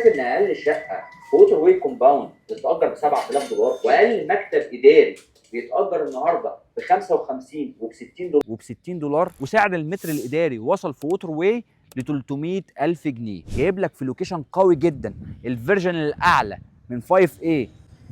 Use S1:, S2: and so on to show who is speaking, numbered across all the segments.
S1: ان اقل شقه في Waterway Compound بتتاجر ب 7000 دولار، واقل مكتب اداري بيتاجر النهارده ب 55 وب 60 دولار وب 60 دولار، وسعر المتر الاداري وصل في Waterway ل 300 الف جنيه. جايب لك في location قوي جدا، ال version الاعلى من 5A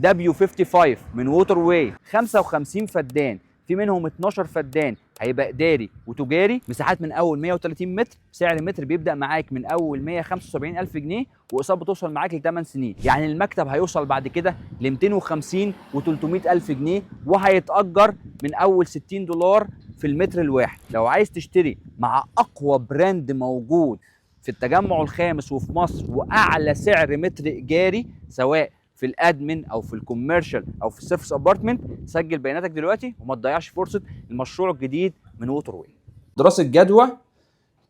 S1: W55 من Waterway، 55 فدان، في منهم 12 فدان هيبقى اداري وتجاري، مساحات من اول 130 متر، سعر المتر بيبدا معاك من اول 175 الف جنيه، واقساط بتوصل معاك ل 8 سنين. يعني المكتب هيوصل بعد كده ل 250 و300 الف جنيه، وهيتاجر من اول 60 دولار في المتر الواحد. لو عايز تشتري مع اقوى brand موجود في التجمع الخامس وفي مصر، واعلى سعر متر ايجاري سواء في ال admin او في ال commercial او في ال service apartment، سجل بياناتك دلوقتي وما تضيعش فرصة المشروع الجديد من Waterway. دراسة جدوى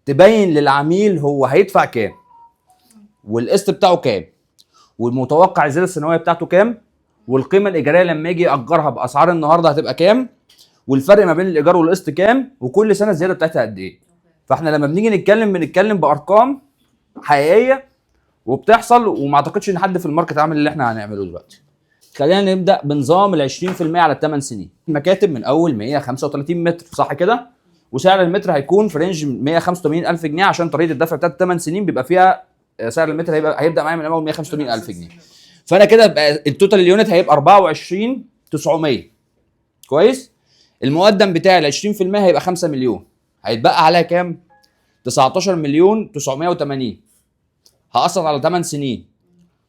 S1: تبين للعميل هو هيدفع كام، والقسط بتاعه كام، والمتوقع الزيادة السنوية بتاعته كام، والقيمة الايجاريه لما يجي ياجرها باسعار النهارده هتبقى كام، والفرق ما بين الايجار والقسط كام، وكل سنة الزيادة بتاعتها قد ايه. فاحنا لما بنيجي نتكلم بنتكلم بارقام حقيقية وبتحصل، وما اعتقدش ان حد في ال market عامل اللي احنا هنعمله دلوقتي. خلينا نبدا بنظام ال 20% على الثمان سنين. المكاتب من اول 135 متر، صح كده؟ وسعر المتر هيكون في range 185 الف جنيه، عشان طريقه الدفع بتاعت 8 سنين بيبقى فيها سعر المتر هيبدا معايا من اول 185 الف جنيه. فانا كده بقى ال total ال unit هيبقى 24 900. كويس؟ المقدم بتاعي ال 20% هيبقى 5 مليون، هيتبقى عليها كام؟ 19 مليون 980. هقسط على 8 سنين.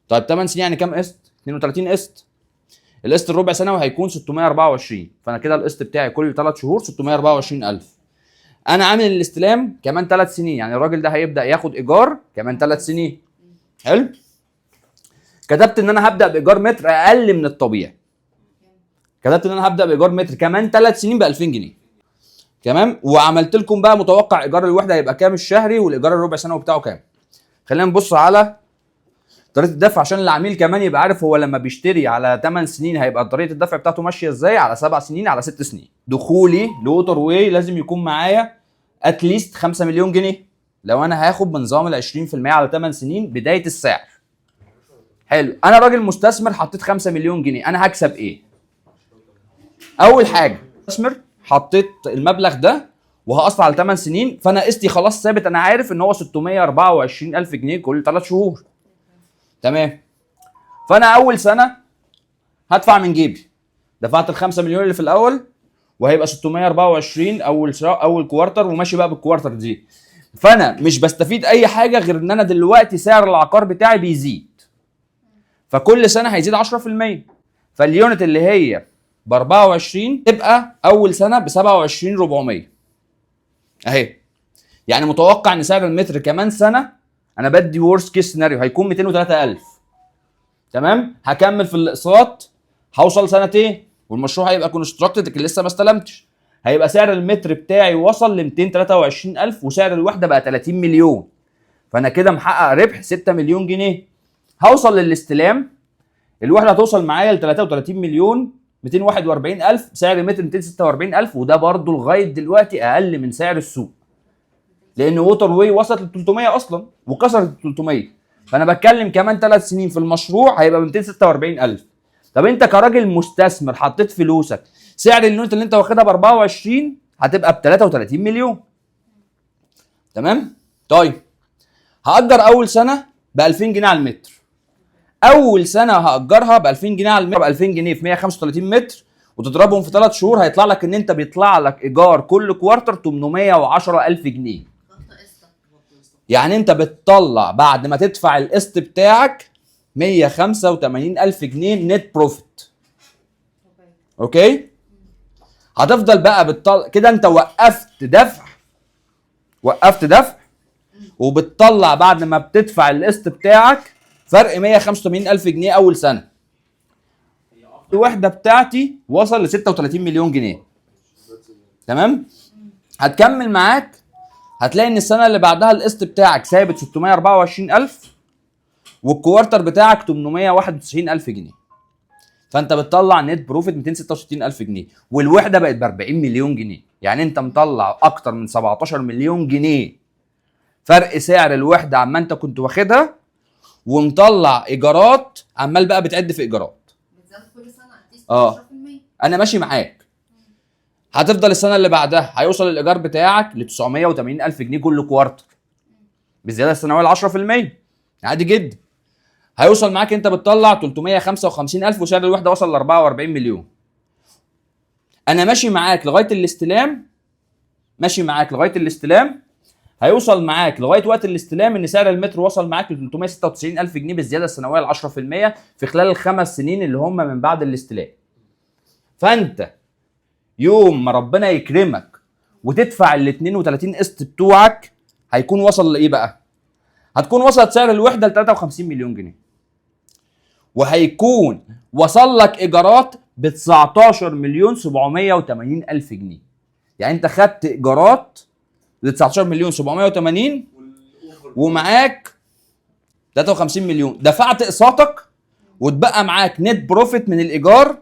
S1: طيب، 8 سنين يعني كام قسط؟ 32 قسط. القسط الربع سنوي هيكون 624، فانا كده القسط بتاعي كل 3 شهور 624000. انا عامل الاستلام كمان 3 سنين، يعني الراجل ده هيبدا ياخد ايجار كمان 3 سنين. حلو. كتبت ان انا هبدا بايجار متر اقل من الطبيعي. كتبت ان انا هبدا بايجار متر كمان 3 سنين ب 2000 جنيه. تمام؟ وعملت لكم بقى متوقع ايجار الوحدة هيبقى كام الشهري، والايجار الربع سنوي بتاعه كام. خلينا نبص على طريقه الدفع عشان العميل كمان يبقى عارف هو لما بيشتري على 8 سنين هيبقى طريقه الدفع بتاعته ماشية ازاي، على 7 سنين، على 6 سنين. دخولي ل Waterway لازم يكون معايا at least 5 مليون جنيه لو انا هاخد بنظام ال 20% على 8 سنين بداية السعر. حلو. انا راجل مستثمر حطيت 5 مليون جنيه، انا هكسب ايه؟ اول حاجه، مستثمر حطيت المبلغ ده وهقسط على 8 سنين، فانا قسطي خلاص ثابت، انا عارف ان هو 624 الف جنيه كل 3 شهور. تمام؟ فانا اول سنة هدفع من جيبي، دفعت ال 5 مليون اللي في الاول، وهيبقى 624 اول شهر، اول quarter، وماشي بقى بال quarter دي. فانا مش بستفيد اي حاجة غير ان انا دلوقتي سعر العقار بتاعي بيزيد، فكل سنة هيزيد 10%. فال unit اللي هي ب 24 تبقى اول سنة ب 27 400 اهي. يعني متوقع ان سعر المتر كمان سنه، انا بدي worst case scenario، هيكون 203000. تمام؟ هكمل في الاقساط، هوصل سنتين والمشروع هيبقى constructed لكن لسه ما استلمتش، هيبقى سعر المتر بتاعي وصل ل 223000، وسعر الوحدة بقى 30 مليون. فانا كده محقق ربح 6 مليون جنيه. هوصل للاستلام، الوحدة هتوصل معايا ل 33 مليون 241 الف، سعر المتر 246 الف، وده برضو لغاية دلوقتي اقل من سعر السوق، لان Waterway وصلت ل 300 اصلا وكسرت ال 300. فانا بتكلم كمان 3 سنين في المشروع هيبقى ب 246 الف. طب انت كراجل مستثمر حطيت فلوسك، سعر ال unit اللي انت واخدها ب 24 هتبقى ب 33 مليون. تمام؟ طيب، هأجر اول سنة ب 2000 جنيه على المتر. اول سنة هأجرها ب 2000 جنيه على المتر، ب 2000 جنيه في 135 متر وتضربهم في 3 شهور، هيطلع لك ان انت بيطلع لك ايجار كل quarter 810 الف جنيه.
S2: غطى قسطك.
S1: يعني انت بتطلع بعد ما تدفع القسط بتاعك 185 الف جنيه net profit. Okay؟ هتفضل بقى بتطلع كده، انت وقفت دفع، وقفت دفع، وبتطلع بعد ما بتدفع القسط بتاعك فرق 185 الف جنيه اول سنه. الوحدة بتاعتي وصل ل 36 مليون جنيه. تمام؟ هتكمل معاك، هتلاقي ان السنة اللي بعدها القسط بتاعك ثابت 624 الف، وال quarter بتاعك 891 الف جنيه. فانت بتطلع net profit 266 الف جنيه، والوحدة بقت ب 40 مليون جنيه. يعني انت مطلع اكتر من 17 مليون جنيه فرق سعر الوحدة عما انت كنت واخدها.
S2: ومطلع ايجارات، عمال بقى بتعد في ايجارات.
S3: بتزود كل سنة at least 10%.
S2: انا ماشي معاك. هتفضل السنة اللي بعدها هيوصل الايجار بتاعك ل 980 الف جنيه كل quarter بالزيادة السنوية ل 10%، عادي جدا. هيوصل معاك انت بتطلع 355 الف، وسعر الوحدة وصل ل 44 مليون. انا ماشي معاك لغاية الاستلام، ماشي معاك لغاية الاستلام. هيوصل معاك لغاية وقت الاستلام ان سعر المتر وصل معاك ل 396 الف جنيه بالزيادة السنوية ل 10% في خلال الخمس سنين اللي هم من بعد الاستلام. فانت يوم ما ربنا يكرمك وتدفع ال 32 قسط بتوعك هيكون وصل لايه بقى؟ هتكون وصلت سعر الوحدة ل 53 مليون جنيه، وهيكون وصل لك ايجارات ب 19 مليون 780 الف جنيه. يعني انت خدت ايجارات ل 19 مليون 780 ومعاك 53 مليون، دفعت اقساطك واتبقى معاك net profit من الايجار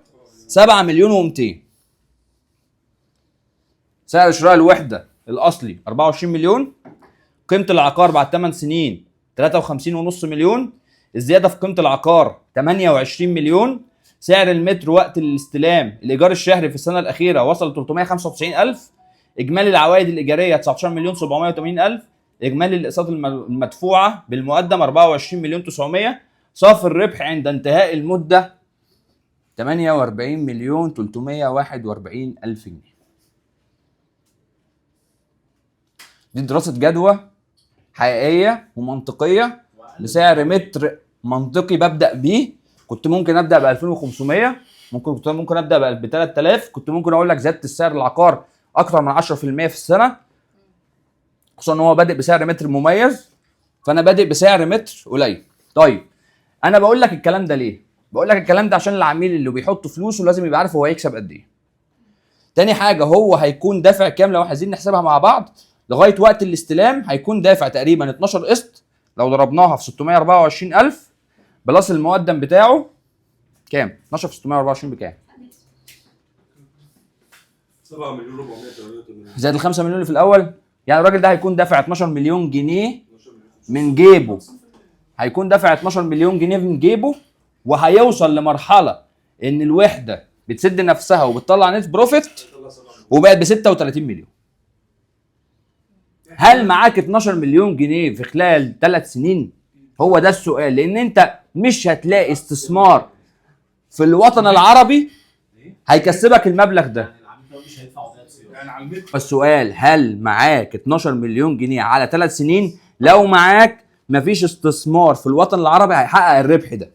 S2: 7 مليون و200. سعر شراء الوحدة الاصلي 24 مليون، قيمة العقار بعد 8 سنين 53.5 مليون، الزيادة في قيمة العقار 28 مليون، سعر المتر وقت الاستلام الايجار الشهري في السنة الاخيرة وصل 395 الف، اجمالي العوائد الايجاريه 19 مليون 780 الف، اجمالي الاقساط المدفوعه بالمقدم 24 مليون 900، صافي الربح عند انتهاء المدة 48 مليون 341 الف جنيه. دي دراسة جدوى حقيقية ومنطقيه لسعر متر منطقي ببدا بيه. كنت ممكن ابدا ب 2500، كنت ممكن ابدا ب 3000، كنت ممكن اقول لك زيادة السعر العقار اكتر من 10% في السنة، خصوصا ان هو بادئ بسعر متر مميز، فانا بادئ بسعر متر قليل. طيب انا بقول لك الكلام ده ليه؟ بقول لك الكلام ده عشان العميل اللي بيحط فلوسه لازم يبقى عارف هو هيكسب قد ايه. تاني حاجة، هو هيكون دافع كام؟ لو عايزين نحسبها مع بعض لغاية وقت الاستلام هيكون دافع تقريبا 12 قسط، لو ضربناها في 624000 plus المقدم بتاعه كام؟ 12 في 624 بكام؟
S4: 7 مليون 488
S2: زائد ال 5 مليون اللي في الاول، يعني الراجل ده هيكون دافع 12 مليون جنيه من جيبه، هيكون دافع 12 مليون جنيه من جيبه، وهيوصل لمرحلة ان الوحدة بتسد نفسها وبتطلع net profit وبقت ب 36 مليون. هل معاك 12 مليون جنيه في خلال 3 سنين؟ هو ده السؤال، لان انت مش هتلاقي استثمار في الوطن العربي هيكسبك المبلغ ده.
S4: يعني على المتر.
S2: فالسؤال، هل معاك 12 مليون جنيه على 3 سنين؟ لو معاك مفيش استثمار في الوطن العربي هيحقق الربح ده،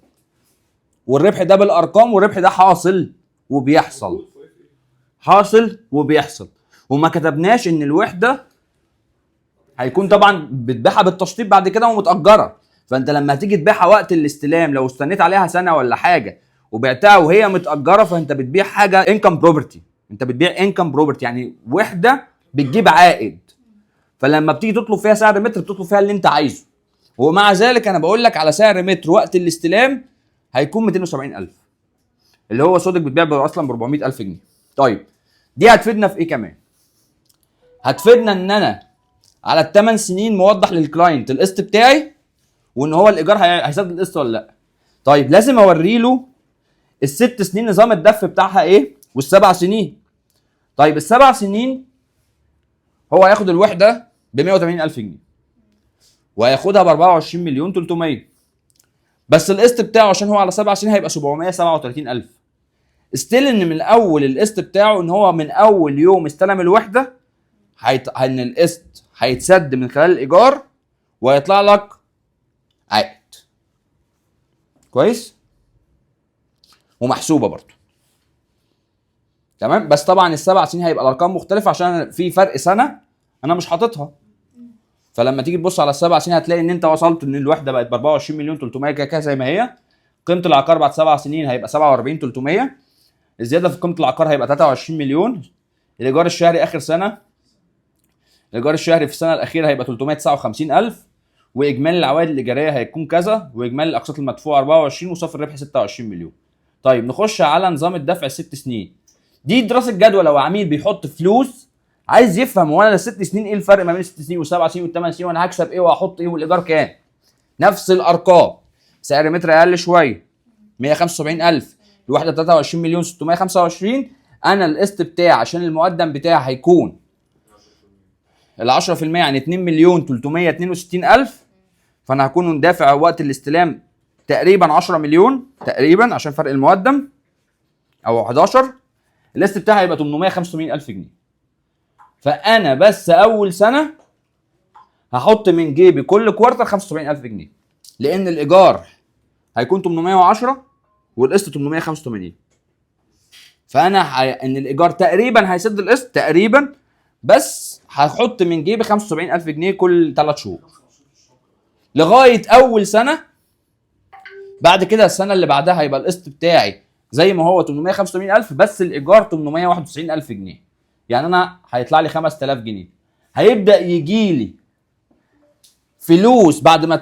S2: والربح ده بالارقام، والربح ده حاصل وبيحصل، حاصل وبيحصل. وما كتبناش ان الوحدة هيكون طبعا بتبيعها بالتشطيب بعد كده ومتاجره، فانت لما هتيجي تبيعها وقت الاستلام لو استنيت عليها سنة ولا حاجة وبعتها وهي متاجره، فانت بتبيع حاجة income property، انت بتبيع income property يعني وحده بتجيب عائد، فلما بتيجي تطلب فيها سعر متر بتطلب فيها اللي انت عايزه. ومع ذلك انا بقول لك على سعر متر وقت الاستلام هيكون 270000، اللي هو صودك بتبيع اصلا ب 400000 جنيه. طيب دي هتفيدنا في ايه كمان؟ هتفيدنا ان انا على الثمان سنين موضح لل client القسط بتاعي، وان هو الايجار هيسدد القسط ولا لا. طيب لازم اوري له الست سنين نظام الدفع بتاعها ايه، والسبع سنين. طيب السبع سنين هو هياخد الوحدة ب 180000 جنيه، وهياخدها ب 24 مليون 300، بس القسط بتاعه عشان هو على 7 سنين هيبقى 737000. still ان من اول القسط بتاعه ان هو من اول يوم استلم الوحدة ان القسط هيتسد من خلال الايجار وهيطلع لك عائد كويس ومحسوبه برضه. تمام. بس طبعا السبع سنين هيبقى الارقام مختلفة عشان في فرق سنة انا مش حاططها، فلما تيجي تبص على السبع سنين هتلاقي ان انت وصلت ان الوحدة بقت ب 24 مليون 300 كده كده زي ما هي. قيمة العقار بعد 7 سنين هيبقى 47 300، الزيادة في قيمة العقار هيبقى 23 مليون، الايجار الشهري اخر سنة، الايجار الشهري في السنة الاخيرة هيبقى 359000، واجمالي العوائد الايجاريه هيكون كذا، واجمالي الاقساط المدفوعه 24، وصافي الربح 26 مليون. طيب نخش على نظام الدفع الست سنين. دي دراسة جدوى لو عميل بيحط فلوس عايز يفهم هو انا الست سنين ايه الفرق ما بين الست سنين والسبع سنين والثمان سنين، وانا هكسب ايه وهحط ايه والايجار كام. نفس الارقام. سعر متر اقل شوية 175,000، الوحدة 23 مليون 625. انا القسط بتاعي عشان المقدم بتاعي هيكون ال 10% يعني 2 مليون 362 ألف، فانا هكون دافع وقت الاستلام تقريبا 10 مليون تقريبا عشان فرق المقدم او 11. القسط بتاعي هيبقى 885 الف جنيه. فانا بس اول سنة هحط من جيبي كل quarter 75 الف جنيه، لان الايجار هيكون 810 والقسط 885. فانا ان الايجار تقريبا هيسد القسط تقريبا، بس هحط من جيبي 75 الف جنيه كل 3 شهور لغاية اول سنة. بعد كده السنة اللي بعدها هيبقى القسط بتاعي زي ما هو 885 الف، بس الايجار 891 الف جنيه، يعني انا هيطلع لي 5000 جنيه. هيبدا يجي لي فلوس بعد ما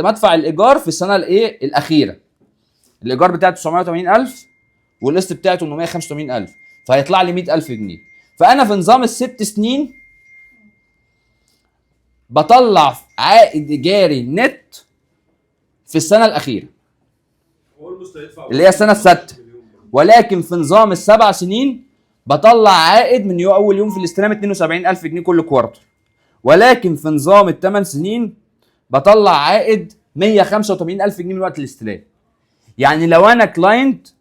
S2: ادفع الايجار في السنة الايه الاخيرة. الايجار بتاعي 980 الف والقسط بتاعي 885 الف، فهيطلع لي 100,000 جنيه. فانا في نظام الست سنين بطلع عائد ايجاري نت في السنة الاخيرة
S4: almost هيدفع
S2: اللي هي السنة السادسة، ولكن في نظام السبع سنين بطلع عائد من يوم اول يوم في الاستلام 72,000 جنيه كل quarter، ولكن في نظام الثمان سنين بطلع عائد 185,000 جنيه من وقت الاستلام. يعني لو انا client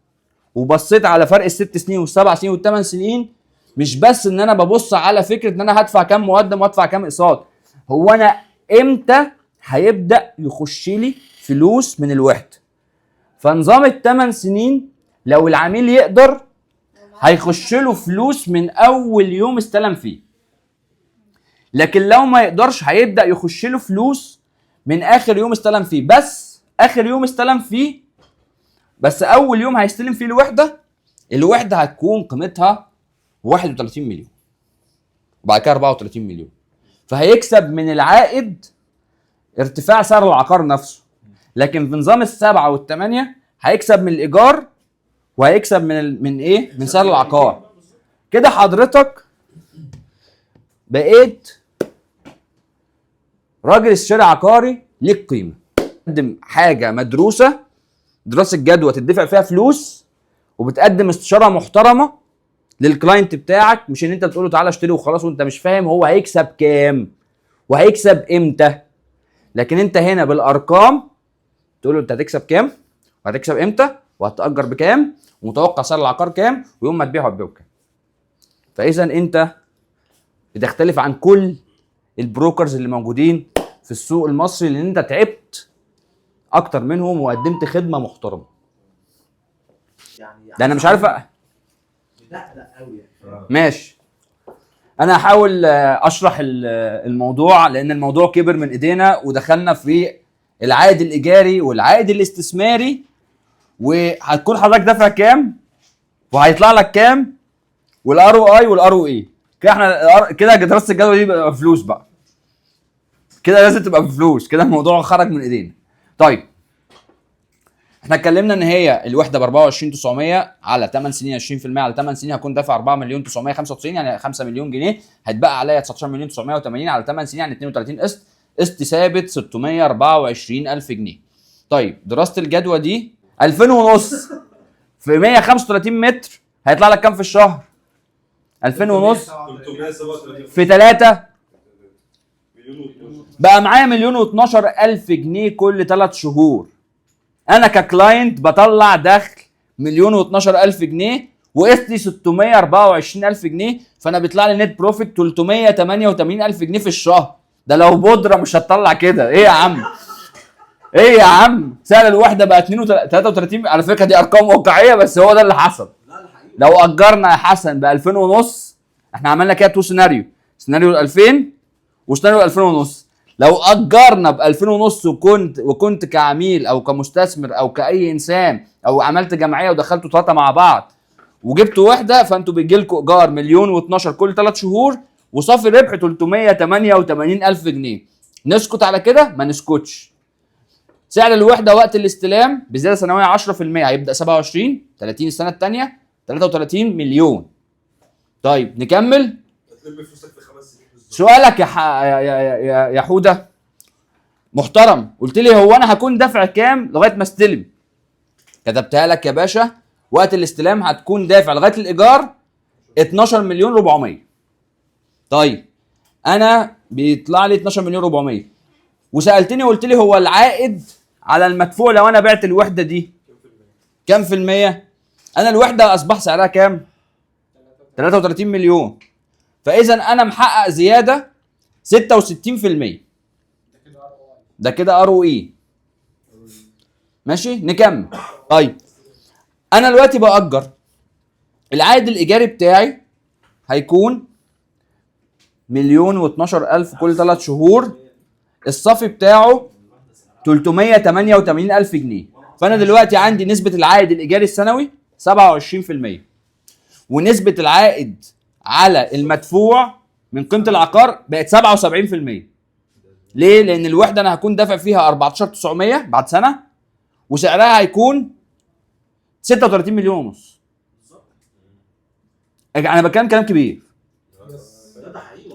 S2: وبصيت على فرق الست سنين والسبع سنين والثمان سنين، مش بس ان انا ببص على فكرة ان انا هدفع كام مقدم وادفع كام اقساط، هو انا امتى هيبدا يخش لي فلوس من الوحدة. فنظام الثمان سنين لو العميل يقدر هيخش له فلوس من اول يوم استلم فيه، لكن لو ما يقدرش هيبدا يخش له فلوس من اخر يوم استلم فيه. بس اخر يوم استلم فيه، بس اول يوم هيستلم فيه الوحدة، الوحدة هتكون قيمتها 31 مليون وبعد كده 34 مليون، فهيكسب من العائد ارتفاع سعر العقار نفسه. لكن في نظام السبعة والثمانية هيكسب من الايجار وهيكسب من ايه؟ من سعر العقار. كده حضرتك بقيت راجل استشاري عقاري ليك قيمة، تقدم حاجة مدروسة، دراسة جدوى تدفع فيها فلوس، وبتقدم استشاره محترمه لل client بتاعك، مش ان انت تقول له تعالى اشتري وخلاص وانت مش فاهم هو هيكسب كام وهيكسب امتى. لكن انت هنا بالارقام تقول له انت هتكسب كام وهتكسب امتى وهتأجر بكام ومتوقع سعر العقار كام ويوم ما تبيعه هتبيعه بكام. فاذا انت بتختلف عن كل ال brokers اللي موجودين في السوق المصري، لان انت تعبت اكتر منهم وقدمت خدمة محترمه.
S5: يعني
S2: ده انا مش عارف
S5: مدقدق قوي يعني.
S2: ماشي، انا هحاول اشرح الموضوع لان الموضوع كبر من ايدينا ودخلنا في العائد الايجاري والعائد الاستثماري، وهتكون حضرتك دافع كام وهيطلع لك كام، وال ROI وال ROE. كده احنا كده دراسة الجدوى دي بقى بفلوس بقى، كده لازم تبقى بفلوس، كده الموضوع خرج من ايدينا. طيب احنا اتكلمنا ان هي الوحدة ب 24 900 على 8 سنين، 20% على 8 سنين هكون دافع 4 مليون 995 يعني 5 مليون جنيه، هيتبقى عليا 19 مليون 980 على 8 سنين يعني 32 قسط، قسط ثابت 624 الف جنيه. طيب دراسة الجدوى دي 2000 ونص في 135 متر هيطلع لك كام في الشهر؟ 2000 ونص
S4: 337
S2: في 3
S4: مليون و12.
S2: بقى معايا مليون و12 الف جنيه كل 3 شهور. انا ك client بطلع دخل مليون و12 الف جنيه وقسطي 624 الف جنيه، فانا بيطلع لي net profit 388 الف جنيه في الشهر. ده لو بودره مش هتطلع كده. ايه يا عم؟ ايه يا عم؟ سعر الوحدة بقى 32 33. على فكرة دي ارقام واقعية بس هو ده اللي حصل.
S5: لا ده حقيقي.
S2: لو اجرنا يا حسن ب 2000 ونص، احنا عملنا كده two scenario، سيناريو ال 2000 وسيناريو 2000 ونص. لو اجرنا ب 2000 ونص وكنت كعميل او كمستثمر او كاي انسان او عملت جمعية ودخلتوا ثلاثة مع بعض وجبتوا وحده، فانتوا بيجي لكم ايجار مليون و12 كل 3 شهور وصافي ربح 388 الف جنيه. نسكت على كده؟ ما نسكتش. سعر الوحدة وقت الاستلام بزيادة سنوية 10% هيبدا 27 30 السنة الثانية 33 مليون. طيب نكمل.
S4: هتلم فلوسك في 5 سنين بالظبط.
S2: سؤالك يا ح... يا يا يا, يا حوده، محترم. قلت لي هو انا هكون دافع كام لغاية ما استلم؟ كتبتها لك يا باشا، وقت الاستلام هتكون دافع لغاية الايجار 12 مليون 400. طيب انا بيطلع لي 12 مليون 400، وسالتني وقلت لي هو العائد على المدفوع لو انا بعت الوحدة دي كام في المية؟ انا الوحدة اصبح سعرها كام؟ 33 مليون. فاذا انا محقق زيادة 66%. ده كده ROE. ماشي نكمل. طيب انا دلوقتي باجر، العائد الايجاري بتاعي هيكون 1,012,000 كل 3 شهور، الصافي بتاعه 388,000 جنيه. فانا دلوقتي عندي نسبه العائد الايجاري السنوي 27%، ونسبه العائد على المدفوع من قيمة العقار بقت 77%. ليه؟ لان الوحدة انا هكون دافع فيها 14,900 بعد سنة، وسعرها هيكون 36 مليون ونص. انا بتكلم كلام كبير،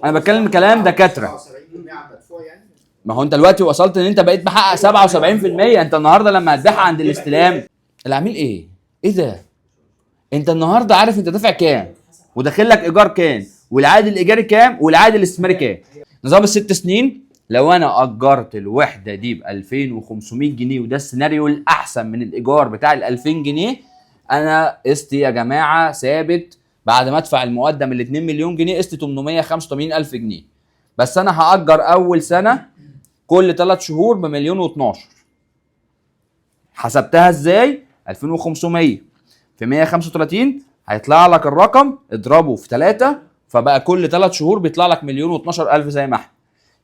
S2: انا بتكلم كلام دكاترة.
S5: 77% على المدفوع يعني.
S2: ما هو انت دلوقتي وصلت ان انت بقيت محقق 77%. انت النهارده لما هتبيعها عند الاستلام العميل ايه؟ ايه ده؟ انت النهارده عارف انت دافع كام، وداخل لك ايجار كام، والعائد الايجاري كام، والعائد الاستثماري كام. نظام الست سنين لو انا اجرت الوحدة دي ب 2500 جنيه، وده السيناريو الاحسن من الايجار بتاع ال 2000 جنيه، انا قسطي يا جماعة ثابت بعد ما ادفع المقدم ال 2 مليون جنيه قسطي 885 الف جنيه. بس انا هاجر اول سنة كل 3 شهور ب1,012,000. حسبتها ازاي؟ 2500 في 135 هيطلع لك الرقم، اضربه في 3، فبقى كل 3 شهور بيطلع لك 1,012,000 زي ما احنا.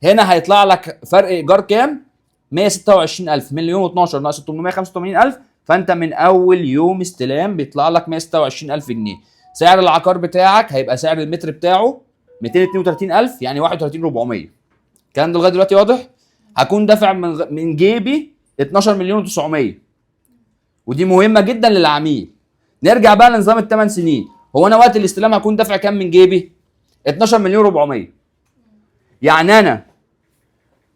S2: هنا هيطلع لك فرق ايجار كام؟ 126,000. 1,012,000 ناقص 885,000، فانت من اول يوم استلام بيطلع لك 126,000 جنيه. سعر العقار بتاعك هيبقى سعر المتر بتاعه 232,000، يعني 31,400. الكلام ده لغاية دلوقتي واضح؟ هكون دافع من جيبي 12,900,000، ودي مهمة جدا للعميل. نرجع بقى لنظام الثمان سنين. هو انا وقت الاستلام هكون دافع كام من جيبي؟ 12,400,000. يعني انا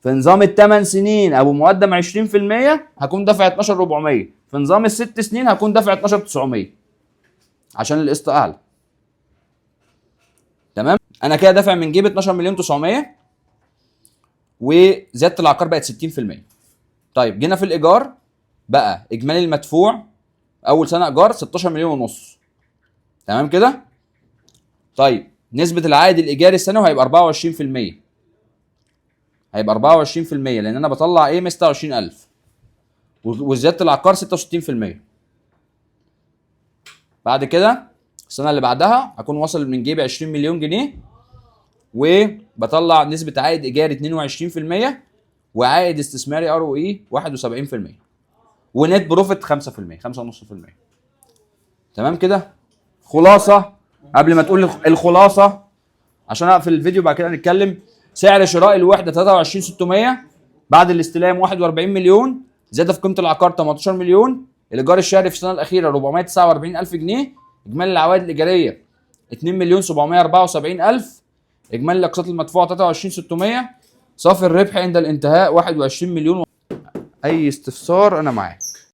S2: في نظام الثمان سنين ابو مقدم 20% هكون دافع 12,400، في نظام الست سنين هكون دافع 12,900 عشان القسط اعلى. تمام؟ انا كده دافع من جيبي 12,900,000، وزيادة العقار بقت 60%. طيب جينا في الايجار بقى، اجمالي المدفوع اول سنة ايجار 16 مليون ونص. تمام كده؟ طيب نسبه العائد الايجاري السنوي هيبقى 24%. هيبقى 24% لان انا بطلع ايه؟ 126,000، وزيادة العقار 66%. بعد كده السنة اللي بعدها هكون واصل من جيبي 20 مليون جنيه، وبطلع نسبه عائد ايجاري 22%، وعائد استثماري ROE 71%، و net profit 5%، 5.5%. تمام كده؟ خلاصه قبل ما تقول الخلاصة عشان اقفل الفيديو بعد كده نتكلم. سعر شراء الوحدة 23,600، بعد الاستلام 41 مليون، زيادة في قيمة العقار 18 مليون، الايجار الشهري في السنة الاخيرة 449 الف جنيه، اجمالي العوائد الايجاريه 2,774,000، اجمالي الاقساط المدفوعه 23,600، صافي الربح عند الانتهاء 21 مليون. اي استفسار انا معاك.